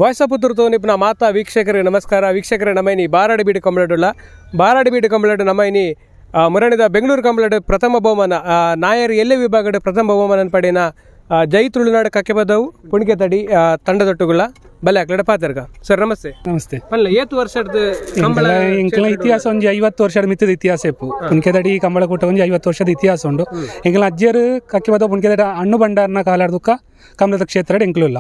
Voice of Puttur ತೋನಿಪ್ನ ಮಾತಾ ವೀಕ್ಷಕರಿಗೆ ನಮಸ್ಕಾರ. ವೀಕ್ಷಕರೇ, ನಮ್ಮ ಇನಿ ಬಾರಾಡಿ ಬೀಡು ಕಂಬಳಡುಳ್ಳ ಬಾರಾಡಿ ಬೀಡು ಕಂಬಳಡು ನಮ್ಮ ಇನಿ ಮುರಣಿದ ಬೆಂಗಳೂರು ಕಂಬಳಡು ಪ್ರಥಮ ಬಹುಮಾನ ನಾಯರ್ ಎಲ್ಲೆ ವಿಭಾಗದ ಪ್ರಥಮ ಬಹುಮಾನ ಪಡೆಯನ ಜೈ ತುಳುನಾಡು ಕಕ್ಕೆಬದವು ಪುಣಿಕೆತಡಿ ತಂಡದೊಟ್ಟುಗುಳ್ಳ ಬಲೆ ಅಕ್ಲಡ ಪಾತರ್ಗ. ಸರ್ ನಮಸ್ತೆ. ನಮಸ್ತೆ. ಪಲ್ಲ ಏತು ವರ್ಷದ ಕಂಬಳ ಎಂಕಲ ಇತಿಹಾಸ ಒಂಜಿ 50 ವರ್ಷದ ಮಿತ್ತದ ಇತಿಹಾಸ ಇಪ್ಪು. ಪುಣಿಕೆತಡಿ ಕಂಬಳ ಕೂಟ ಒಂಜಿ 50 ವರ್ಷದ ಇತಿಹಾಸ ಉಂಡು. ಎಂಕಲ ಅಜ್ಜಿಯರು ಕಕ್ಕೆಬದವು ಪುಣಿಕೆತಡಿ ಅಣ್ಣು ಭಂಡಾರನ ಕಾಲಾಡ್ದುಕ್ಕ ಕಮಲದ ಕ್ಷೇತ್ರ ಎಂಕಲುಲ್ಲ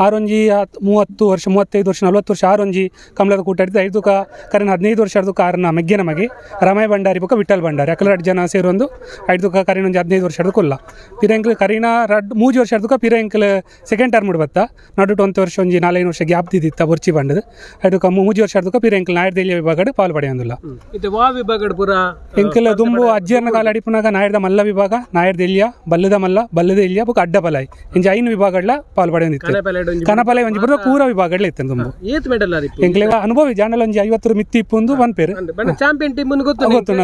ಆರೊಂಜಿ 30 ವರ್ಷ 35 ವರ್ಷ 40 ವರ್ಷ ಆರೊಂಜಿ ಕಮಲದ ಕೂಟ ಹಿಡಿದು ಐದುಕ ಕರೆನ 15 ವರ್ಷ ಆಡ್ದು ಕಾರಣ ಮೆಗ್ಗೆನ ಮಗೆ ರಮಯ ಭಂಡಾರಿ ಬೊಕ್ಕ ವಿಠಲ್ ಭಂಡಾರಿ ಅಕಲ ರಡ್ ಜನ ಸೇರೊಂದು ಐದುಕ ಕರಿನ ಒಂಜಿ 15 ವರ್ಷ ಆಡ್ದು ಕೊಲ್ಲ ಪಿರ ಎಂಕಲ್ ಕರಿನ ರಡ್ 3 ವರ್ಷ ಆಡ್ದುಕ ಪಿರ ಎಂಕಲ್ ಸೆಕೆಂಡ್ ಟರ್ಮ್ ಬತ್ತ ನಡುಟು 1 ವರ್ಷ ಒಂಜಿ 4-5 ವರ್ಷ ಗ್ಯಾಪ್ ದಿತ್ತ ಬೊರ್ಚಿ ಬಂಡದು ಐದುಕ 3 ವರ್ಷ ಆಡ್ದುಕ ಪಿರ ಎಂಕಲ್ ನಾಯರ್ದೆಲ್ಲಿಯ ವಿಭಾಗಡ್ ಪಾಲು ಪಡೆಯೊಂದುಲ್ಲ. ವಾ ವಿಭಾಗಡ್ ಪೂರ ಎಂಕಲ್ ದುಂಬು ಅಜ್ಜಿಯರ್ನ ಕಾಲ ಅಡಿಪುನಾಗ ನಾಯರ್ದ ಮಲ್ಲ ವಿಭಾಗ ನಾಯರ್ದೆಲ್ಲಿಯ ಬಲ್ಲದ ಮಲ್ಲ ಬಲ್ಲದ ಎಲ್ಲಿಯ ಬೊಕ್ಕ ಅಡ್ಡ ಬಲಾಯಿ ಇಂಜ 5 ವಿಭಾಗಗಳ ಪಾಲು ಪಡೆಯೊಂದಿತ್ತು. ಕನಪಲೆ ಒಂಜಿ ಬರದ ಪೂರ ವಿಭಾಗಗಳ ಇತ್ತು ತುಂಬು. ಎಂಕ್ಲೆ ಅನುಭವಿ ಜಾನಲ್ ಒಂಜಿ 50 ಮಿತ್ತಿ ಇಪ್ಪೊಂದು ಪನ್ಪೇರು ಚಾಂಪಿಯನ್ ಟೀಮ್ ಗೊತ್ತು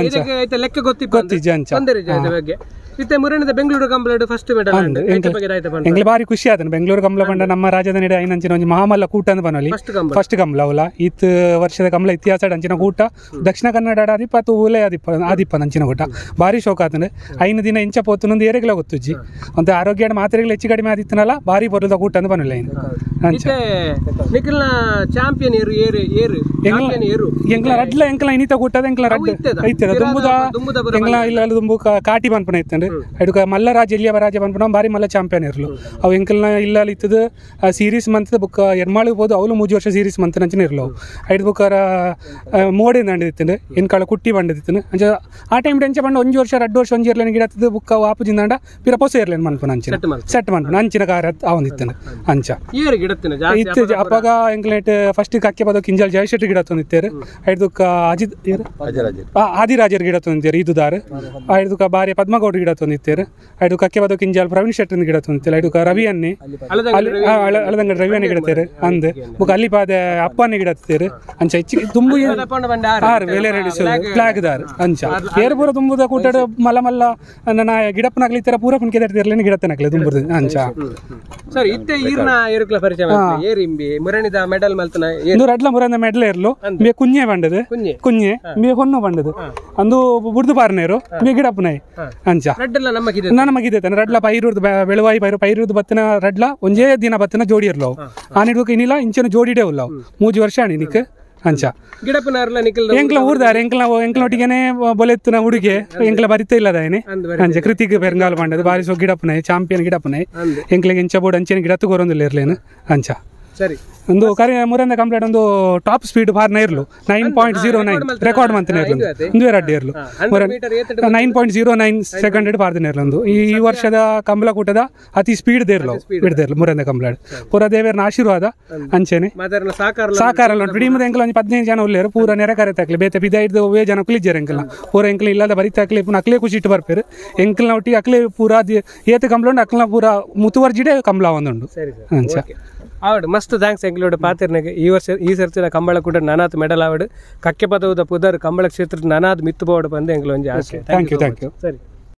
ಲೆಕ್ಕ ಗೊತ್ತಿಜ್ಜಿ ಅಂಚ. ಇತ್ತೆ ಮುರಣಿದ ಬೆಂಗಳೂರು ಕಂಬಳಡ್ ಫಸ್ಟ್ ಮೆಡಲ್ ಎಂಕ್ಲೆ ಬಾರಿ ಖುಷಿ ಆತನ. ಬೆಂಗಳೂರು ಕಂಬಳ ಪಂಡ ನಮ್ಮ ರಾಜಧಾನಿ ಐನಂಚಿನ ಒಂಜಿ ಮಹಾಮಲ್ಲ ಕೂಟ ಅಂತ ಪನೊಲಿ ಫಸ್ಟ್ ಕಂಬಳ ಅವಲ ಇತ್ ವರ್ಷದ ಕಂಬಳ ಇತಿಹಾಸ ಅಂಚಿನ ಕೂಟ ದಕ್ಷಿಣ ಕನ್ನಡ ಆದಿಪ್ಪ ಅಥವಾ ಉಲೆ ಆದಿಪ್ಪ ಆದಿಪ್ಪ ಅಂಚಿನ ಕೂಟ ಬಾರಿ ಶೋಕ ಆತನ. 5 ದಿನ ಇಂಚ ಪೋತುನೊಂದು ಏರೆಗ್ಲ ಗೊತ್ತುಜ್ಜಿ ಅಂತ ಆರೋಗ್ಯ ಮಾತ್ರೆಗಳು ಹೆಚ್ಚು ಕಡಿಮೆ ಆದಿತ್ತನಲ್ಲ ಬಾರಿ ಬರೋದ ಕೂಟ ಅಂತ ಪನೊಲಿ. ನಿಖಿಲ್ನ ಚಾಂಪಿಯನ್ ಏರು ಏರು ಏರು ಏರು ಎಂಕ್ಲ ರಡ್ಲ ಎಂಕ್ಲ ಇನಿತ ಕೂಟದ ಎಂಕ್ಲ ರಡ್ಡ ಐತದ ದುಂಬುದ ಎಂಕ್ಲ ಇಲ್ಲ ದುಂಬು ಕಾಟಿ ಪನ್ಪುನ ಇತ್ತಂದ್ರೆ ಅಡುಕ ಮಲ್ಲ ರಾಜ ಎಲ್ಲಿಯ ರಾಜ ಪನ್ಪುನ ಬಾರಿ ಮಲ್ಲ ಚಾಂಪಿಯನ್ ಇರಲು ಅವು ಎಂಕಲ್ನ ಇಲ್ಲ ಇತ್ತದ ಸೀರೀಸ್ ಮಂತದ ಬುಕ್ಕ ಎರ್ಮಾಳಿಗೆ ಹೋದು ಅವಳು 3 ವರ್ಷ ಸೀರೀಸ್ ಮಂತ್ ಅಂಚನೆ ಇರಲು ಐದು ಬುಕ್ಕಾರ ಮೋಡಿ ದಂಡಿತ್ತಂದ್ರೆ ಎನ್ಕಾಳ ಕುಟ್ಟಿ ಬಂಡಿತ್ತು ಅಂಚ ಆ ಟೈಮ್ ಎಂಚ ಬಂಡ 1 ವರ್ಷ 2 ವರ್ಷ ಒಂಜಿ ಇರ್ಲೇನು ಗಿಡತ್ತದ ಬುಕ್ಕ ವಾಪುಜಿಂದಾಂಡ ಪಿರ ಪೊಸ ಇರ್ಲೇನು ಮನ್ಪುನ ಅಂಚಿನ ಸೆಟ್ ಮನ್ಪುನ ಅಂಚಿನ ಕಾರ ಅವನಿತ್ತಂದ್ರೆ ಅಂಚ ಇತ್ತು. ಅಪ್ಪಾಗ ಎಂಕ್ಲೇಟ್ ಫಸ್ಟ್ ಕಕ್ಕೆ ಬದೋ ಕಿಂಜಲ್ ಜಯಶೆಟ್ಟಿ ಗಿಡ ತಂದಿತ್ತೇರು ಐದುಕ್ಕ ಅಜಿತ್ ಆದಿರಾಜರ್ ಗಿಡ ತಂದಿತ್ತೇರು ಇದುದಾರು ಐದುಕ್ಕ ಬಾರಿ ಪದ್ಮಗೌಡ ಗಿಡ ತಂದಿತ್ತೇರು ಐದು ಕಕ್ಕೆ ಬದೋ ಕಿಂಜಲ್ ಪ್ರವೀಣ್ ಶೆಟ್ಟಿ ಗಿಡ ತಂದಿತ್ತೇರು ಐದುಕ್ಕ ರವಿಯನ್ನೇ ಅಳದಂಗಡಿ ರವಿಯನ್ನೇ ಗಿಡತ್ತೇರು ಅಂದ್ ಬುಕ್ ಅಲ್ಲಿ ಪಾದೆ ಅಪ್ಪನ್ನೇ ಗಿಡ ತೇರು ಅಂಚ ಹೆಚ್ಚಿಗೆ ತುಂಬು ಆರು ವೇಲೆ ಫ್ಲಾಗ್ ದಾರು ಅಂಚ ಏರು ಪೂರ ತುಂಬುದ ಕೂಟ ಮಲ್ಲ ಮಲ್ಲ ನನ್ನ ಗಿಡಪ್ಪನಾಗ್ಲಿ ಪೂರ ಪುಣ್ಕೆ ತರ್ಲೇನೆ ಗಿಡತ್ತನಾಗ್ಲಿ ತುಂಬುದು ಅಂಚ. ಸರ್ ಇತ್ತೆ ಈರ್ನ ಏರುಕ್ಲ ಪರಿಚಯ ಏರಿಂಬಿ ಮುರಣಿದ ಮೆಡಲ್ ಮಲ್ತನ ಇಂದು ರಡ್ಲ ಮುರಣಿದ ಮೆಡಲ್ ಏರ್ಲು ಮೇ ಕುഞ്ഞೆ ಬಂಡದು ಕುഞ്ഞೆ ಮೇ ಹೊನ್ನು ಬಂಡದು ಅಂದು ಬುಡ್ದು ಪಾರ್ನೇರು ಮೇ ಗಿಡಪ್ಪನಾಯಿ ಅಂಚ ನನ್ನ ಮಗಿದೆ ತಾನೆ ರಡ್ಲ ಪೈರುರ್ದು ಬೆಳವಾಯಿ ಪೈರು ಪೈರುರ್ದು ಬತ್ತಿನ ರಡ್ಲ ಒಂಜೇ ದಿನ ಬತ್ತಿನ ಜೋಡಿ ಇರ್ಲವು ಆನಿಡ್ಬೇಕು ಇನ್ನಿಲ್ಲ ಇಂಚಿನ ಜೋಡಿಡೇ ಉಲ್ಲವು 3 ವರ್ಷ ಆಣಿ ನಿಕ್ ಅಂಚ ಎಂಕ್ಲ ಊರ್ದಾರೆ ಎಂಕ್ಲ ಎಂಕ್ಲೊಟ್ಟಿಗೆನೆ ಬೊಲೆತ್ತುನ ಹುಡುಗೆ ಎಂಕ್ಲ ಬರಿತ ಇಲ್ಲದಾಯನೆ ಅಂಚ ಕೃತಿಕ್ ಪೆರಂಗಾಲ್ ಬಂಡದು ಬಾರಿ ಸೊ ಗಿಡಪ್ಪನಾಯಿ ಚಾಂಪಿಯನ್ ಗಿಡಪ್ಪನಾಯಿ ಎಂಕ್ಲೆಗೆ ಇಂಚ ಬೋರ್ಡ್ ಅಂಚೆನ ಗಿಡತ್ತು ಕೊರೊಂದಿಲ್ಲ ಇರ್ಲೇನು ಅಂಚ. ಸರಿ ಒಂದು ಕರೆ ಮುರಂದ ಕಂಪ್ಲೇಂಟ್ ಒಂದು ಟಾಪ್ ಸ್ಪೀಡ್ ಬಾರ್ನ ಇರ್ಲು 9.09 ರೆಕಾರ್ಡ್ ಮಂತನ ಇರ್ಲು ಒಂದು ಎರಡು ಇರ್ಲು 9.09 ಸೆಕೆಂಡ್ ಬಾರ್ದಿನ ಇರ್ಲೊಂದು ಈ ವರ್ಷದ ಕಂಬಳ ಕೂಟದ ಅತಿ ಸ್ಪೀಡ್ ದೇರ್ಲು ಬಿಡ್ದೇರ್ಲು ಮುರಂದ ಕಂಪ್ಲೇಂಟ್ ಪೂರ ದೇವೇರ್ನ ಆಶೀರ್ವಾದ ಅಂಚೆನೆ ಸಾಕಾರ ಉಂಟು. ಇಡೀ ಎಂಕಲ ಒಂದು 15 ಜನ ಉಳ್ಳೇರು ಪೂರ ನೆರೆ ಕರೆ ತಾಕ್ಲಿ ಬೇತೆ ಬಿದ ಹಿಡಿದು ವೇ ಜನ ಕುಲಿಜ್ಜಾರೆ ಎಂಕಲ್ನ ಪೂರ ಎಂಕಲ್ ಇಲ್ಲದ ಬರಿ ತಾಕ್ಲಿ ಪುನಃ ಅಕ್ಲೇ ಖುಷಿ ಇಟ್ಟು ಬರ್ಪೇರು ಎಂಕಲ್ನ ಒಟ್ಟಿಗೆ ಅಕ್ಲೇ ಪೂರ ಏತ ಕಂಬಳ ಅಕ್ಲನ ಪೂರ ಮುತುವರ್ಜಿಡೆ ಕಂಬಳ ಒಂದುಂಡು ಅಂಚ. ಆವಡು ಮಸ್ತ್ thanks ಎಂಕ್ಲೋಡು ಪಾತಿರ್ನಾಗ ಈ ವರ್ಷ ಈ ಸರ್ತಿನ ಕಂಬಳ ಕೂಡ ನಾನಾತ್ ಮೆಡಲ್ ಆವಡು ಕಕ್ಕೆ ಪದವುದ ಪುದರ್ ಕಂಬಳ ಕ್ಷೇತ್ರದ ನಾನಾದ್ ಮಿತ್ತು ಬೋರ್ಡ್ ಬಂದು ಎಂಕ್ಲ ಒಂಜಿ ಆಸೆ. Thank you thank you. ಸರಿ.